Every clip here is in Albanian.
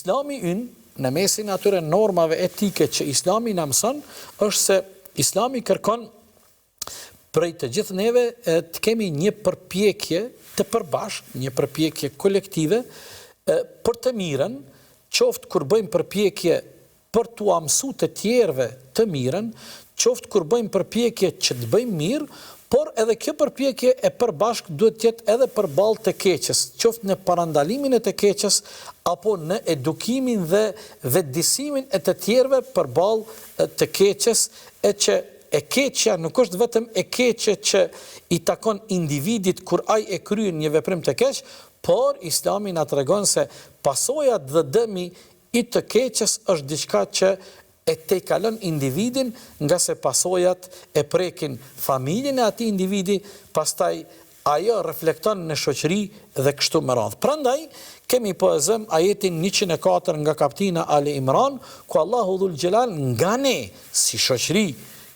Islami ynë, në mesin e atyre normave etike që Islami na mëson, është se Islami kërkon prej të gjithë neve të kemi një përpjekje të përbashkët, një përpjekje kolektive për të mirën, qoftë kur bëjmë përpjekje për t'ua mësu të tjerëve të mirën, qoftë kur bëjmë përpjekje që të bëjmë mirë, por edhe kjo përpjekje e përbashkët duhet të jetë edhe përballë të keqes, qoftë në parandalimin e të keqes apo në edukimin dhe vetëdijësimin e të tjerëve përballë të keqes e që e keqja nuk është vetëm e keqe që i takon individit kur ai e kryen një veprim të keq, por Islami na tregon se pasojat dhe dëmi i të keqes është diçka që e tejkalon individin ngase pasojat e prekin familjen e atij individi, pastaj ajo reflekton në shoqëri dhe kështu me radhë. Prandaj, kemi po e zëmë ajetin 104 nga kaptina Ali Imran, ku Allahu Dhul Xhelal nga ne, si shoqëri,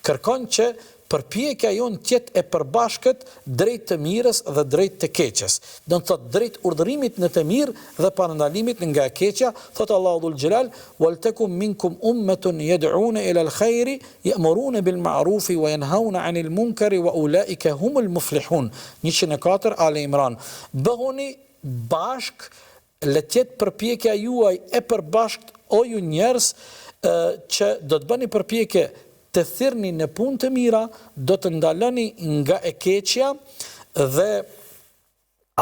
kërkon që Përpjekja jonë të jetë e përbashkët drejt të mirës dhe drejt të keqes. Do të thotë drejt urdhërimit në të mirë dhe parandalimit nga e keqja, thotë Allahu Dhul Xhelal, Wal takum minkum ummetun yed'une ila al-khairi, ya'murune bil ma'rufi wa yanhaune 'anil munkari wa ulaika humul muflihun. 104 Ali Imran. Bëhuni bashkë Le të jetë përpjekja juaj e përbashkët o ju njerëz që do të bëni përpjekje të thirrni në punë të mira, do të ndaloni nga e keqja dhe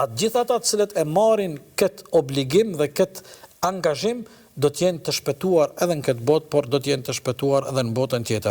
atë gjithë ata të cilët e marrin këtë obligim dhe këtë angazhim do të jenë të shpëtuar edhe në këtë botë, por do të jenë të shpëtuar edhe në botën tjetër.